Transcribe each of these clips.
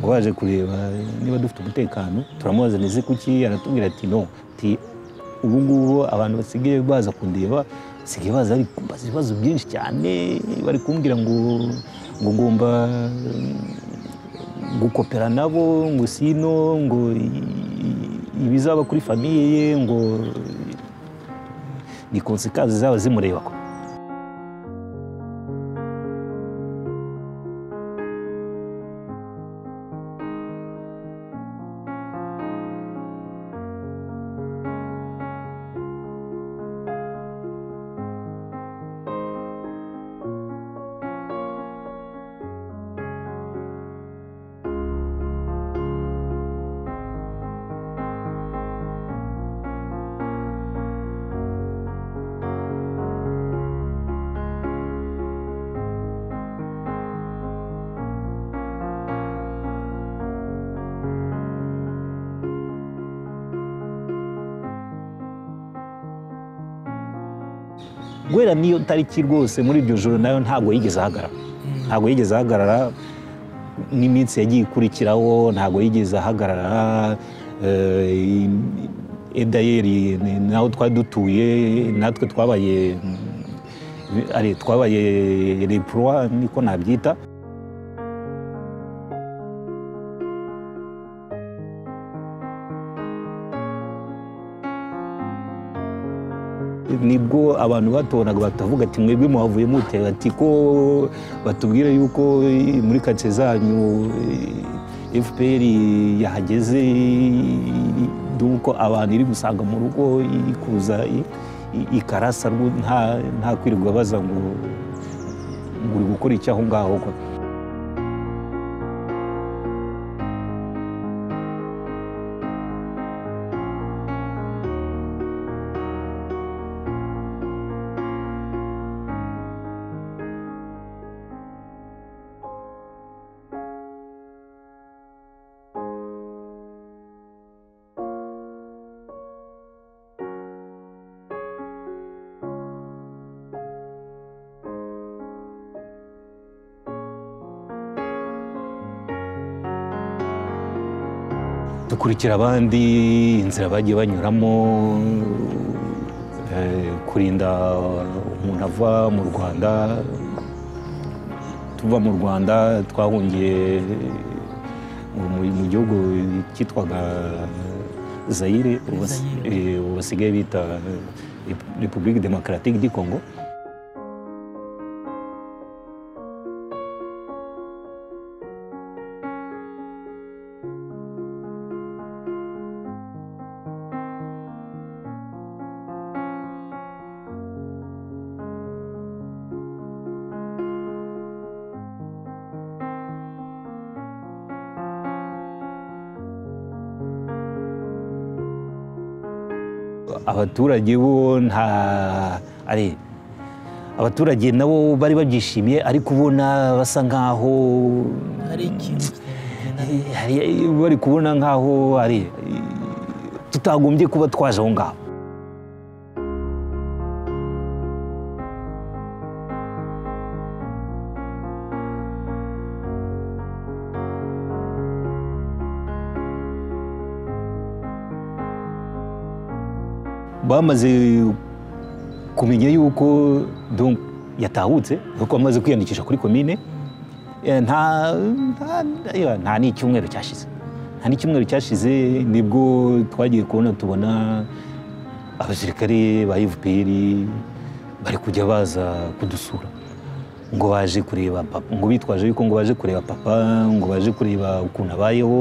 Ngo baje kureba niba dufite umutekano. Turamubaza neze kuki, aratubwira ati no, ati ubu ngubu abantu basigaye baza kundeba, basigaye baza bari kumbaza ibibazo byinshi cyane, bari kumbwira ngo ngomba gukopera nabo, ngo sino ngo ibizaba kuri famille ye ngo ni conséquences zaba zimureba. Guhera niyo tariki rwose muri iryo joro nayo ntabwo yigeze ahagarara, ntabwo yigeze ahagarara n'iminsi yagiye ikurikiraho, ntabwo yigeze ahagarara. Edayeri naho twari dutuye natwe twabaye reproa niko nabyita. Nibwo abantu batonaga batavuga ati mwebwe muhavuye mute, ati ko batubwira yuko muri quartier zanyu FPR yahageze, duko abantu iri gusanga mu rugo ikuza ikarasa nta kwirirwa baza ngo uri gukora iki aho ngaho. Dukurikira abandi inzira bagiye banyuramo, kurinda umuntu ava mu Rwanda. Tuva mu Rwanda twahungiye mu gihugu cyitwaga Zaire, ubu basigaye bita République Démocratique du Congo. Abaturage bo nta ari abaturage nabo bari babyishimiye, ariko ubona basa nkaho hari ikintu bari kubona nkaho ari tutagombye kuba twaje aho ngaho. Bamaze kumenya yuko donc yatahutse, kuko amaze kwiyandikisha kuri commune, nta n'icyumweru cyashize, nta n'icyumweru cyashize nibwo twagiye kubona tubona abasirikare ba FPR bari kujya baza kudusura, ngo baje kureba papa, ngo bitwaje yuko ngo baje kureba papa, ngo baje kureba ukuntu abayeho,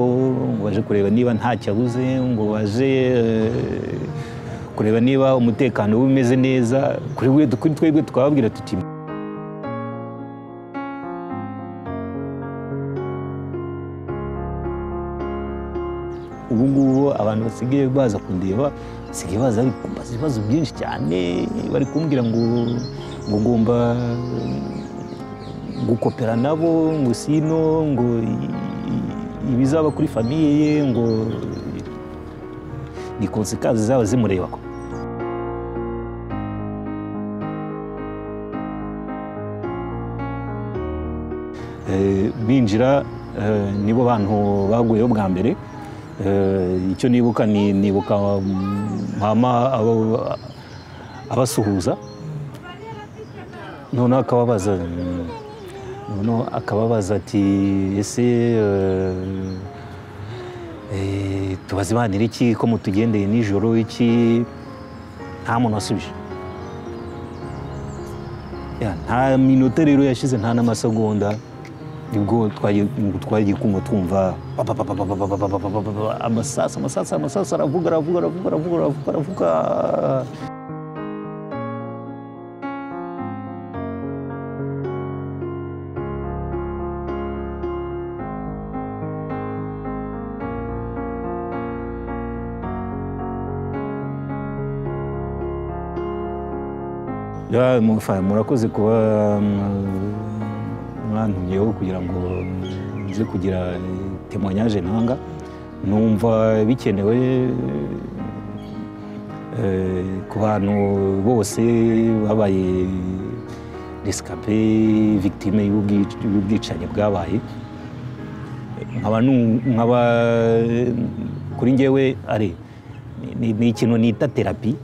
ngo baje kureba niba ntacyo abuze, ngo baje kureba niba umutekano umeze neza. Kuri twebwe twababwira tuti ubu ngubu abantu basigaye baza kundeba, basigaye baza bari kumbaza ibibazo byinshi cyane, bari kumbwira ngo ngomba gukopera nabo, ngo sino ngo ibizaba kuri famille ye ngo ni conséquences zaba zimureba. Binjira Nibo bantu baguyeho bwa mbere. Icyo nibuka ni nibuka mama abasuhuza, noneho akababaza, noneho akababaza ati: "Ese tubazibanira iki ko mutugendeye nijoro iki?" Nta muntu wasubije. Ya, nta minota rero yashize, nta n'amasegonda, nibwo twagiye kumva twumva pa, pa, pa, pa, pa, pa, pa, pa, pa, pa, pa, pa, amasasu, amasasu, amasasu, aravuga, aravuga, aravuga, aravuga, aravuga, aravuga. Ya, murakoze kuba mwantumyeho kugira ngo nze kugira témoignage ntanga. Numva bikenewe ku bantu bose babaye rescapé, victime y'ubwicanyi bwabaye. Nkaba kuri njyewe ari ni ikintu nita thérapie.